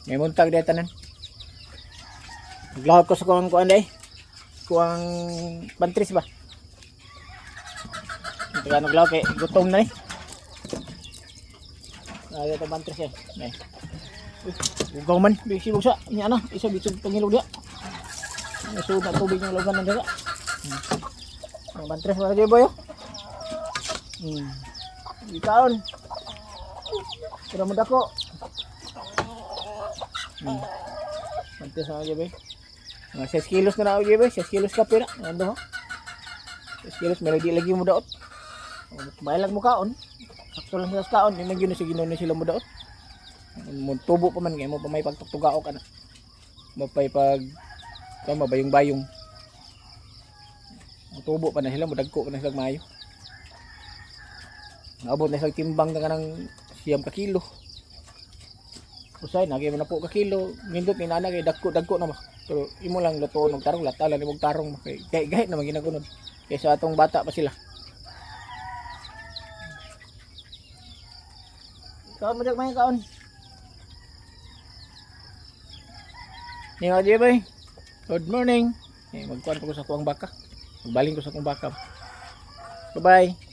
May muntag diay tanan. Naglahok ko sa kuang kuan day. Kuang pantris ba? Taga naglahok kay gutom na eh. Ayaw ito pantris eh. Nay. Uy, ugaw man. Bisi sa. Niya na. Isa bisog pangilog diya. Nasud na tubig ng logan ng daga. Ang bantres wala dyan boy oh. Ikaon. Pero mo dako. Bantres na dyan boy. Mga 6 kilos na na dyan boy. 6 kilos ka pira. Ando ho. 6 kilos. Meron di lagi mo daot. Kumain lang mo kaon. Sakto lang sila sa kaon. Di man yun na sige na sila mo daot. Mo tubo pa man kay mo pa may pagtugtugaok ana. Mo pay pag tama bayong-bayong. Tubo pa na sila, mudagko pa na sila maayo. Naabot na sila timbang na kanang 9 ka kilo. Usay, nagay mo na po ka kilo. Nindot ni nana kay dagko-dagko na ba. Pero imo lang lutoon og tarong, latalan imong tarong ba. Kay kay gahit naman ginagunod. Kaysa atong bata pa sila. Kaon mo jak may kaon. Ni mga bay. Good morning. Eh, magkuan pa ko sa kuang baka. Magbaling ko sa kuang baka. Bye-bye.